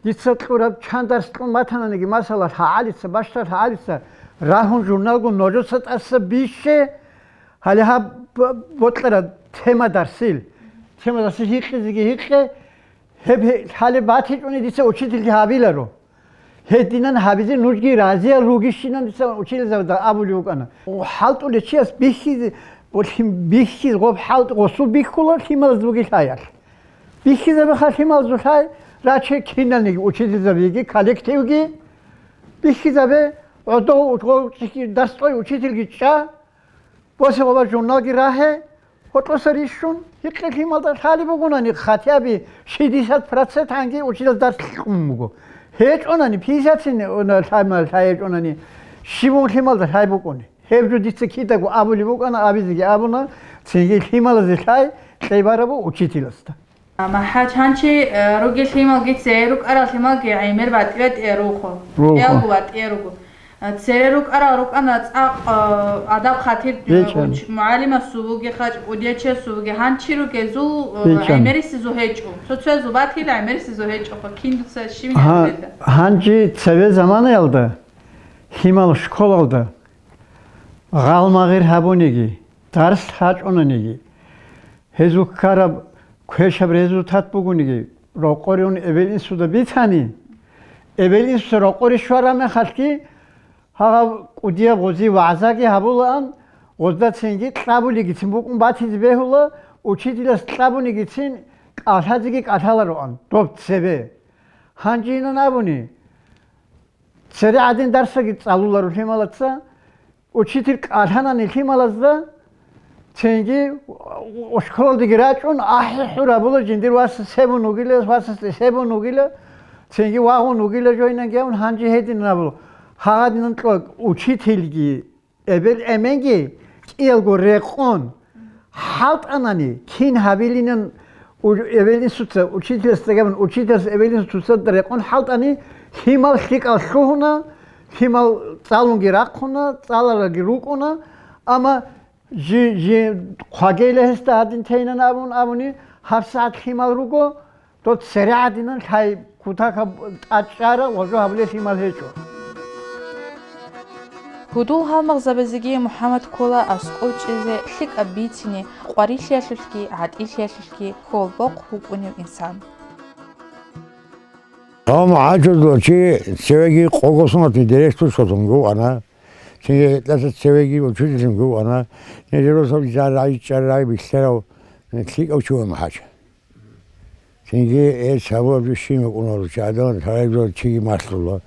дица кьураб чан дарс кьун батананиги, масала, лъагӀалица, бащдаб лъагӀалица, рагьун журналгун нужеца тӀаса бище, гьале гьаб б-, бокьараб тема дарсил. Тема дарсил гьикъизеги гьикъе, гьеб гье-, лъалеб батичӀони дица учительги гьабиларо. Гьединан гьабизе нужги разиял ругищинан дица училизавда абулев вукӀана. ХӀалтӀулев чияс бихьизе, бихьиз гъоб хӀалтӀ гъосул бихьула лъималаз бугел гьаялъ. Бихьизабеха лъималазул гьай раче киналниги училизабиги, коллективги. Бихьизабе гӀодов дарс кьой учительги чӀа. Босе гъоба журналги рагье, гьоркьоса рищун, гьикъе лъималда лъалеб бугунани, хотя бы шестьдесят процент гьанги училаз дарс кьун буго. ГьечӀонани, пятьдесят лъай гьечӀонани, щибун лъималда лъай букӀуни. Гьеб жо дица кидаго абулеб букӀана, абизеги абуна, цинги лъималазе лъай кьей барабу учителасда. МахӀач, гьанчи, э, ругел лъималги, цере рукӀарал лъималги гӀемер батӀи-батӀияр руго. Руго. КӀиялго батӀияр руго. Э, цере рукӀарал рукӀана цӀакъ, э, адаб-хатир, э, БичӀчӀан. Уч-, мугӀалимасул бугеха, кӀудиячиясул буге. Гьанчи ругезул, э, БичӀчӀан. ГӀемерисезул гьечӀо. Цо-цоязул батила, гӀемерисезул гьечӀоха. Кин дуца щивин гьабулелда? Гьанчи цеве заманаялда лъимал школалда гъалмагъир гьабуниги, дарс гьачӀунаниги, гьезул ккараб квешаб результат бугониги, рокъориун эбел-инсуда бицани, эбел-инсуца рокъоре щвараб мехалъги, гьагъаб кӀудияб гъози вагӀзаги гьабулаан, гъоздацинги кьабулигицин букӀун батизе бегьула, учителас кьабунигицин кӀалъазеги кӀалъалароан доб цебе. Гьанжинан абуни, цере гӀадин дарсаги цӀалуларо лъималаца, учитель кӀалъанани лъималазда, цинги школалдеги рачӀун, ахӀи-хӀур гьабула, жиндир васас гьебун вугила, васасде гьебун вугила, цинги вагъун вугила жойнанги абун, гьанже гьедин абула. Гьагъадинан кьо учительги, эбел-эменги кӀиялго рекъон хӀалтӀанани, кин гьабилинан у-, эбел-инсуца, учительасда гьабун, учительас эбел-инсуца рекъон хӀалтӀани, лъимал лъикӀал лъугьуна, лъимал цӀалунги рахъуна, цӀаларалги рукӀуна, амма жи, жи хъвагейла гьесда гьадин тейнан абун абуни, гьабсагӀат лъимал руго, доб цере гӀадинан лъай кутакаб тӀачӀара ва жо гьабулел лъимал гьечӀо. Гьудул-гьалмагъзабазеги МухӀаммад ккола аскӀов чӀезе, лъикӀаб бицине, къварилъиялъулъги гӀатӀилъиялъулъги хьолбохъ вукӀунев инсан. Гьав МухӀаджудла чи цевеги къого сунатни директорлъун вукӀана, цинги гьелдаса цевеги учительлъун вукӀана, нижеросаб зарай-чӀарай бихьарав лъикӀав чи вугев МухӀач. Цинги гьес гьабураб жо щиб букӀунаро, чи гӀадамал лъараб жо чиги малъула.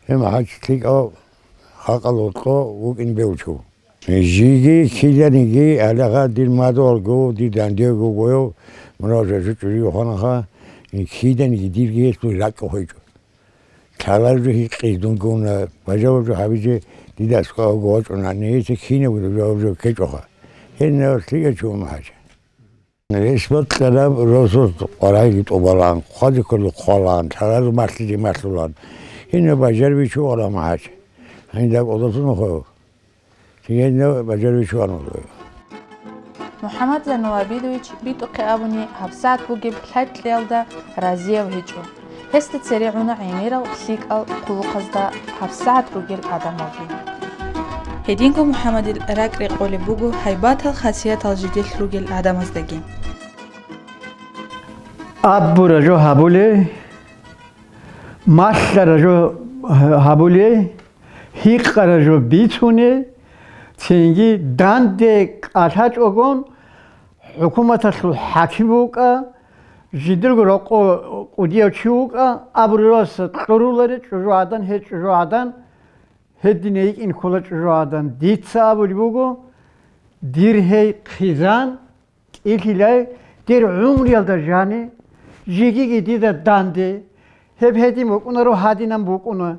Гьев МухӀач лъикӀав халкъалда гьоркьо вукӀин бегьулев чи вуго. Жиги киданиги гьалаха дир мадугьалго, дир дандеги вугев, мунагьал жо чӀужуги хванаха, киданиги дирги гьелъул ракӀ хвечӀо. Лъалареб жо гьикъи дунги уна, бажараб жо гьабизе дида аскӀов вачӀуна, гьесда кинабго жаваб жо ккечӀоха. Гьенив лъикӀав чи вуго МухӀач. Гьес бокьараб росулъ къваригӀел тӀубалан, хъвазе кколел хъвалан, лъалареб малъизе малъулан. Гьенив бажараб чи вуго МухӀач. Гьаниб дагь кӀодолъун вуго. Гьенив бажараб чи вуго. МухӀаммад Зайнулабидович битӀухъе абуни гьабсагӀат бугеб лъай-кьеялда разияв гьечӀо. Гьесда цере гӀуна гӀемерал лъикӀал хъулухъазда гьабсагӀат ругел гӀадамалги. Гьединго МухӀаммадил ракӀ рекъолеб буго гьайбатал хасиятал жиделъ ругел гӀадамаздаги. Абура жо гьабулей, малъара жо гьабулей, гьикъара жо бицуней, цинги данде кӀалъачӀогон хӀукуматалъул хӀаким вукӀа, жиндирго рокъо кӀудияв чи вукӀа, абуралъа кьурулари чӀужугӀадан, гьей чӀужугӀадан, гьедин гьейкӀин ккола чӀужугӀадан. Дица абулеб буго, дир гьей хъизан, кӀилъилай, дир гӀумруялда жани, жигиги дида данде, гьеб гьедин букӀунаро гьадинан букӀуна.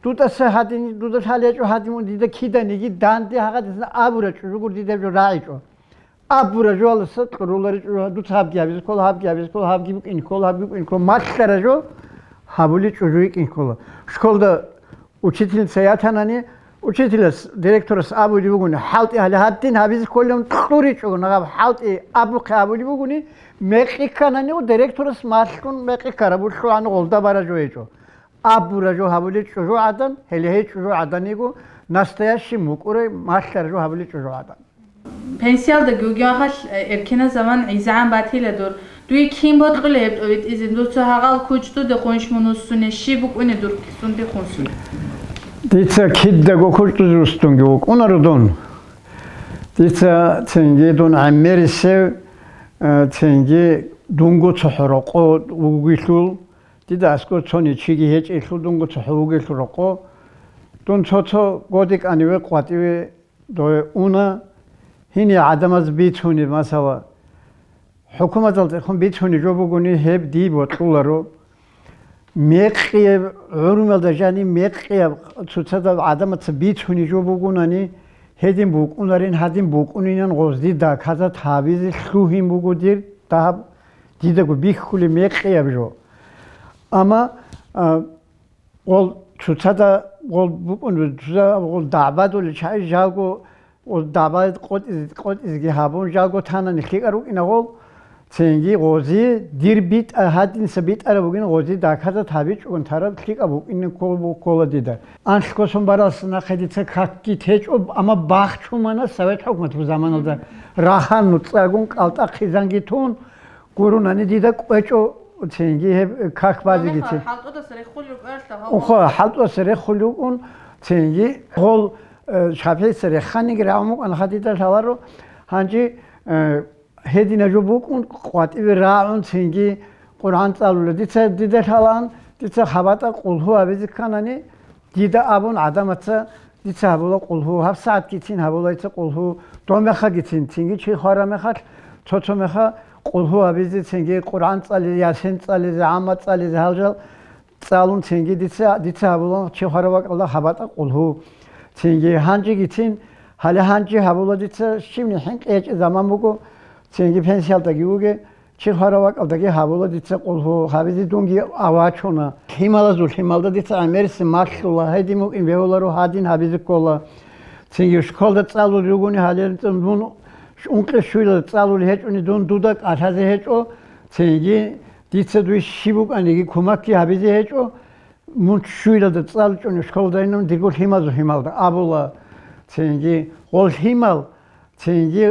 Дудаса гьадин, дуда лъалечӀо гьадин, дида киданиги данде гьагъадисна абура чӀужугур дида жо рагӀичӀо. Абура жо аласа кьурулари чӀужу, дуца гьабги гьабизе ккола, гьабги гьабизе ккола, гьабги букӀин ккола, гьабги букӀин ккола, малъара жо гьабули чӀужу йикӀин ккола. Школда учительница ятанани, учителас, директорас абулеб бугони, хӀалтӀи гьале гьадин гьабизе кколин кьуричӀого, нагъаб хӀалтӀи абухъе абулеб бугони, мекъи кканани, у директорас малъун мекъи ккараб, улъугӀан гъолда бара жо гьечӀо. Абура жо гьабулел чӀужугӀадан, гьеле гьей чӀужугӀадан йиго, настоящий мукӀурай малъара жо гьабулел чӀужугӀадан. Пенсиялдаги вугев ахӀал, э, эркеназаван гӀизегӀан батила дур. Дуе кин бокьула гьеб тӀовитӀизе? Дуца гьагъал кучӀдудехунщ мун вуссуне, щиб букӀуне дур кисундехунсуне? Дица кидаго кучӀдузе вуссунги вукӀунаро дун. Дица цинги дун гӀемерисев, э, цинги дунго цохӀо рокъо вугелъул, дида аскӀор цони чиги гьечӀелъул, дунго цохӀо вугелъул рокъо. Дун цо-цо годикӀаниве, къватӀиве дое уна, гьине гӀадамаз бицунеб, масала, хӀукуматалдехун бицунеб жо бугони, гьеб дие бокьуларо. Мекъияб гӀурумалда жани мекъияб цоцазда гӀадамаца бицунеб жо бугунани, гьедин букӀунарин, гьадин букӀунинан гъозде доказать гьабизе лъугьин буго дир дагьаб, дидаго бихьулеб мекъияб жо. Амма, а, Гъол цоцазда гъол букӀун, цоцазда гъол дагӀбадулел чагӀи жалго, гъол дагӀба къотӀиз-, къотӀизеги гьабун, жалго танани лъикӀаб рукӀина гъол, цинги гъози дир битӀа-, гьадинса битӀараб бугин, гъози доказать гьабичӀогун тараб лъикӀаб букӀине ккол-, ккола дида. Анлъго сон баралса нахъе дица какги течӀо, амма бахчумана совет хӀукуматалъул заманалда. Рахан нуцӀагун, кӀалтӀа хъизанги тун, гурунани дида кӀвечӀо, цинги гьеб как базегицин. Гьаниб хӀалтӀудаса рехулев рукӀаралда гьав. Ухо, хӀалтӀудаса рехулев вукӀун, цинги гъол, э, ШафигӀица реханиги рагӀун вукӀана хадида лъаларо, гьанже, э, гьедина жо букӀун, къватӀиве рагӀун, цинги Къуръан цӀалула. Дица дида лъалаан, дица хабатӀа къулгьу гьабизе кканани, Дида абун гӀадамаца, дица гьабула къулгьу, гьабсагӀатгицин гьабула дица къулгьу, дом мехагицин, цинги чи хвараб мехалъ, цо-цо меха къулгьу гьабизе, цинги Къуръан цӀализе, Ясин цӀализе, ГӀамма цӀализе, гьал жал цӀалун, цинги дица, дица гьабула чи хвараб бакӀалда хабатӀа къулгьу. Цинги гьанжегицин, гьале гьанже гьабула дица, щибни хӀинкъи гьечӀеб заман буго, цинги пенсиялдаги вуге, Чи хвараб бакӀалдаги гьабула дица къулгьу, гьабизе дунги авачуна. Лъималазул лъималда дица гӀемерисеб малъула, гьедин букӀин бегьуларо гьадин гьабизе ккола. Цинги школда цӀалулел ругони гьале, мун ункъе щуйла цӀалулел гьечӀони дун дуда кӀалъазе гьечӀо, цинги дица дуе щиб букӀаниги кумекги гьабизе гьечӀо, мун щуйлада цӀалчӀони школдайилан дирго лъимазул лъималда абула, цинги гъол лъимал Цинги,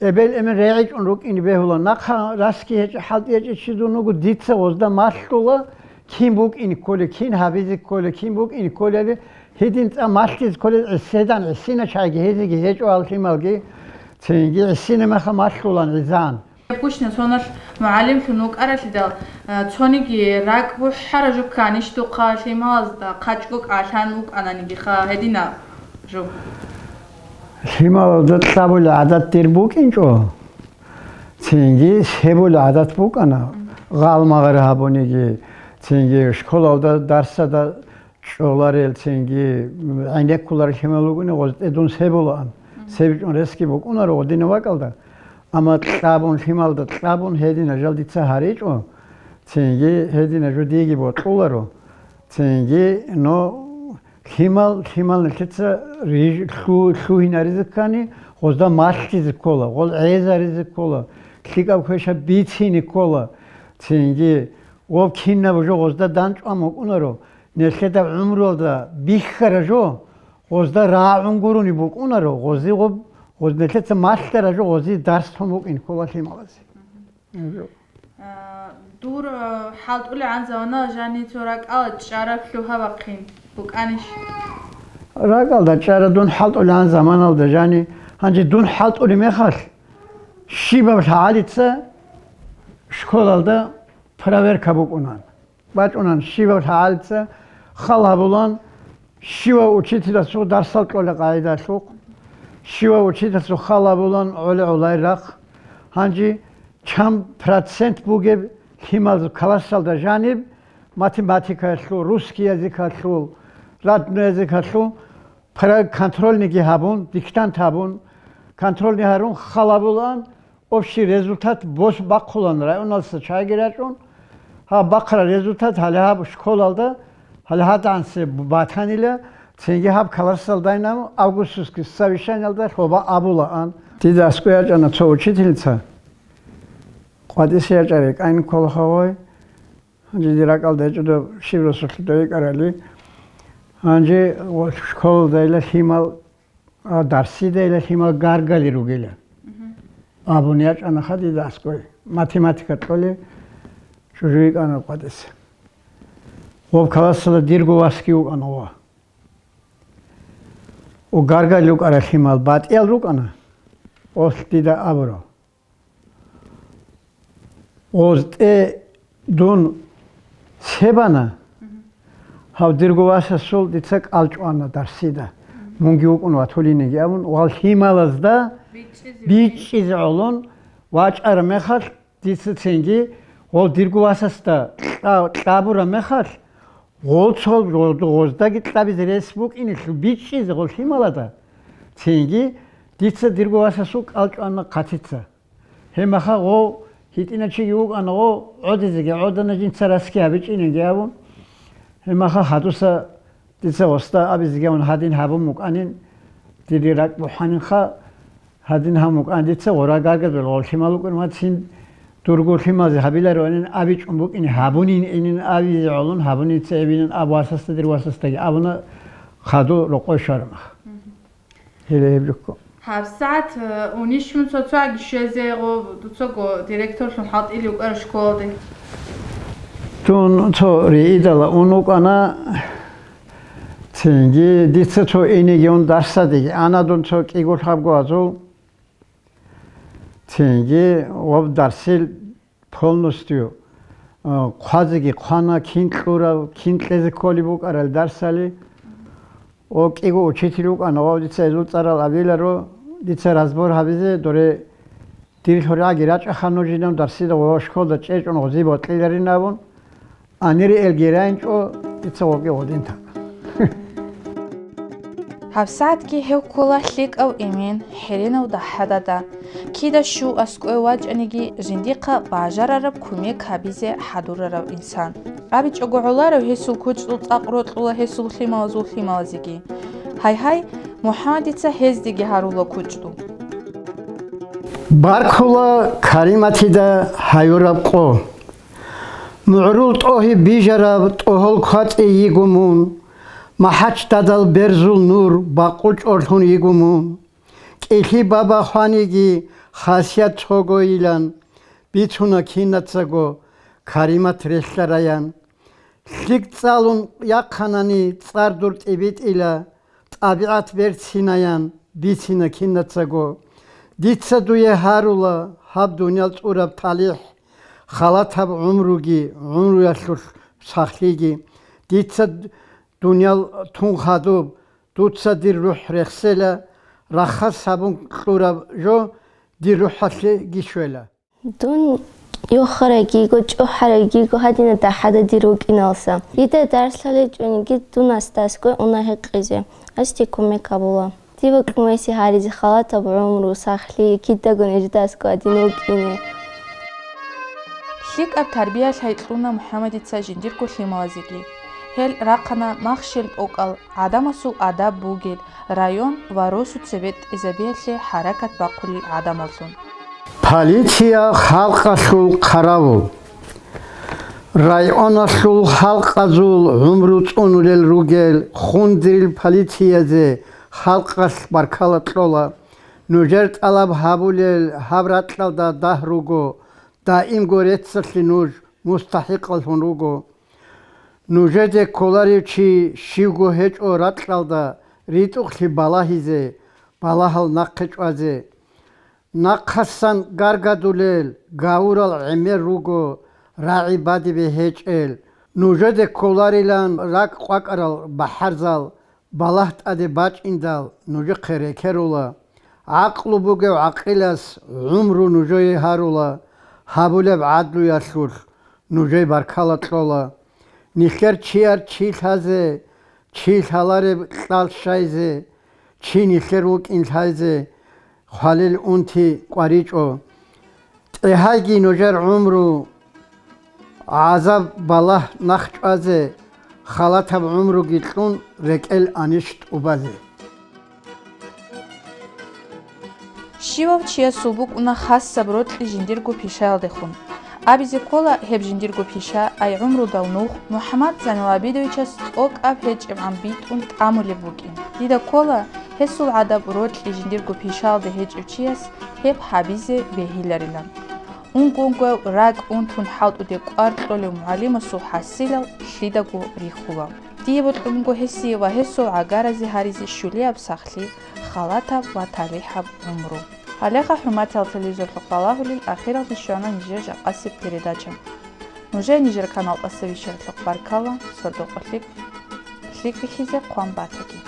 э, эбел-эмен регӀичӀун рукӀине бегьула. Нахъа расги гьечӀеб, хӀалтӀи гьечӀеб чи дун вуго, дица гъозда малъула, кин букӀине кколеб, кин гьабизе кколеб, кин букӀине кколебали, гьедин цӀа малъизе кколел гӀиседан, гӀисина чагӀиги гьезиги гьечӀо гьал лъималги, цинги гӀисина меха малъулан гӀизан. Гьеб гучна соналъ мугӀалимлъун вукӀаралъидал, а, цониги ракӀ бухӀараб жо кканищ духъа лъималазда, хъачӀго кӀалъан вукӀананигиха гьединаб жо? Лъималазда кьабулеб гӀадат дир букӀинчӀо, цинги лъебулеб гӀадат букӀана, гъалмагъар гьабуниги, цинги школалда дарсада чӀоларел, цинги гӀенеккуларел лъимал ругони, гъозтӀе дун себулаан. СебичӀун ресги букӀунаро гъодинаб бакӀалда. Амма кьабун, лъималда кьабун, гьединаб жал дица гьаричӀо, цинги гьединаб жо диеги бокьуларо, цинги, но лъимал, лъимал нилъеца риж-, лъу-, лъугьинаризе ккани, Гъозда малъизе ккола, гъол гӀезаризе ккола, лъикӀаб квешаб бицине ккола. Цинги гъоб кинаб жо гъозда данчӀван букӀунаро, нилъеда гӀумруялда бихьара жо гъозда рагӀун гурони букӀунаро, гъози гъоб, гъоз нилъеца малъара жо гъози дарс тун букӀин ккола лъималазе. А, дур, а, хӀалтӀулегӀан заманалда жани цо ракӀалда чӀараб лъугьа-вахъин букӀанищ? РакӀалда чӀара дун хӀалтӀулегӀан заманалда жани, гьанже дун хӀалтӀулеб мехалъ, щибаб лъагӀалица школалда проверка букӀунан. БачӀунан щибаб лъагӀалица хал гьабулан, щивав учителасул дарсал кьолеб къагӀидалъухъ, щивав учителасул хал гьабулан гӀоле-гӀолай рахъ. Гьанже чан процент бугеб лъималазул классалда жаниб математикаялъул, русский языкалъул, родной языкалъул пра-, контрольныйги гьабун, диктант гьабун, контрольный гьарун хал гьабулаан, общий результат бос-, бахъулан районалдаса чагӀиги рачӀун, гьаб бахъараб результат гьале гьаб школалда, гьале гьадигӀанасеб батанила, цинги гьаб классалдайин абун августовский совещаниялда лъоба абулаан. Дида аскӀой ячӀана цо учительница, къватӀиса ячӀарай кӀайин ккола гъой. Гьанже дир ракӀалда гьечӀо доб щиб росулъ дойикӀарали. Гьанже ва школалдайила лъимал, а, дарсидайила лъимал гаргали ругила. Мгм. Абун ячӀана ха дида аскӀой. Математика кьолеб чӀужу йикӀана къватӀиса. Гъоб классалда дирго васги вукӀана ва. О, гаргали рукӀарал лъимал батӀиял рукӀана. Ос дида абуро. ГъозтӀе дун себана, гьав дирго васасул дица кӀал чӀвана дарсида. Мунги вукӀун ватулинеги абун, вал лъималазда бичӀчӀизе гӀолон вачӀараб мехалъ, дица цинги гъол дирго васасда кьа-, кьабураб мехалъ, гъол цо гъоздаги кьабизе рес букӀинелъул бичӀчӀизе гъол лъималада, цинги дица дирго васасул кӀал чӀвана хъатица. Гьеб мехалъ гъов гьитӀинав чиги вукӀана, гъов гӀодизеги гӀодана, жинца расги гьабичӀинеги абун. Гьеб мехалъ гьадуса дица гъосда абизеги абун гьадин гьабун букӀанин, дири ракӀ бухӀанинха, гьадин гьабун букӀан дица гъора гаргадул гъов лъимал вукӀун вацин, дурго лъималазе гьабилароанин абичӀун букӀин, гьабунин инин абизе гӀолун, гьабуница эбинин аб васасда дир васасдаги абуна, хаду рокъой щвараб мехалъ. Гьеле гьеб жо ккун. ГьабсагӀат, э, унищун цо-цоги щвезе гъо, дуцаго директорлъун хӀалтӀили вукӀарав школалде? Дун цо риидала ун вукӀана, цинги дица цо инеги ун дарсадеги ана дун цо кӀиго лъабго азул. Цинги гъоб дарсил полностью, а, хъвазеги хъвана, кин кьурав, кин кьезе кколеб букӀарал дарсали. О, кӀиго учитель вукӀана, гъов дица гьезул цӀарал абиларо, дица разбор гьабизе, доре, дир лъурагӀаги рачӀаха нужинав дарсида ва школда чӀечӀун гъози бокьиларин абун. Анир элги райинчӀо, дица гъоги гъодин тана. ГьабсагӀатги гьев ккола лъикӀав эмен, хӀеренав дагьадада. Кида щув аскӀове вачӀаниги, жиндихъа бажарараб кумек гьабизе хӀадурарав инсан. АбичӀого гӀоларев гьесул кучӀдул цӀакъ рокьула гьесул лъималазул лъималазеги. Гьай-гьай, МухӀаммадица гьездеги гьарула кучӀдул. Баркула Кариматида гьаюраб къо. МугӀрул тӀогьи бижараб тӀогьол квацӀи йиго мун, МахӀачдадал берзул нур бакъул чӀорлъун йиго мун. КӀилъи баба хваниги хасият цогойилан, бицуна кинацаго Каримат релълъараян. ЛъикӀ цӀалун яхъанани цӀар дур тӀибитӀила, тӀабигӀат берцинаян бицина кинацаго. Дица дуе гьарула гьаб дуниял цӀураб талихӀ, халатаб гӀумруги, гӀумруялъулъ сахлъиги. Дица дуниял тун хадуб, дуца дир рухӀ рехсела, раххас гьабун кьураб жо дир рухӀалъеги щвела. Дун йохарагиго, чӀухӀарагиго гьадина дагьада дир вукӀиналса. Дида дарс лъалел чӀониги дун асда аскӀой уна гьекъизе. Асде кумек гьабула. Дива кьумеси гьаризе халатаб гӀумру, сахлъи, кидаго нижеда аскӀой гьадин вукӀине. ЛъикӀаб тарбия лъай кьуна МухӀаммадица жиндирго лъималазеги. Гьел рахъана махщел тӀокӀал гӀадамасул адаб бугел район ва росу цебетӀезабиялъе хӀаракат бахъулел гӀадамаллъун. Полиция халкъалъул хъаравул. Районалъул халкъазул гӀумру цӀунулел ругел хундирил полициязе халкъалъ баркала кьола. Нужер тӀалаб гьабулел гьаб ракьалда дагь руго, даимго реццалъе нуж мустахӀикъаллъун руго. Нужеде кколарев чи щивго гьечӀо ракьалда ритӀухълъи балагьизе, балагьал нахъе чӀвазе. Нахъасан гаргадулел гавурал гӀемер руго, рагӀи бадибе гьечӀел. Нужеде кколарилан ракӀ къвакӀарал бахӀарзал балагь тӀаде бачӀиндал нужехъе рекерула. ГӀакълу бугев гӀакъилас гӀумру нужее гьарула, гьабулеб гӀадлуялъулъ нужее баркала кьола. Нилъер чияр чи лъазе, чи лъалареб кьал щайзе, чи нилъер вукӀин лъайзе хвалил унти кӀваричӀо. ТӀегьайги нужер гӀумру гӀазаб-балагь нахъ чӀвазе, халатаб гӀумруги кьун рекӀел анищ тӀубазе. Щивав чиясул букӀуна хасаб рокьи жиндирго пишаялдехун. Абизе ккола, гьеб жиндирго пиша ай гӀумрудал нух МухӀаммад Зайналабидовичас тӀокӀаб гьечӀебгӀан битӀун тӀамулеб букӀин. Дида ккола, гьесул гӀадаб рокьи жиндирго пишаялде гьечӀев чияс гьеб гьабизе бегьиларилан. Унго-унгояв ракӀ унтун хӀалтӀуде кӀвар кьолев мугӀалимасул хӀасилал лъидаго рихула. Дие бокьун буго гьесие ва гьесул гӀагаразе гьаризе щулияб сахлъи, халатаб ва талихӀаб гӀумру. Гьалеха, хӀурматиял телевизорлъухъ балагьулел, ахиралде щвана нижер жакъасеб передача. Нужее нижер канал тӀасабищаралъухъ баркала, сордо-къо лъикӀ, лъикӀ бихьизе хъван батаги.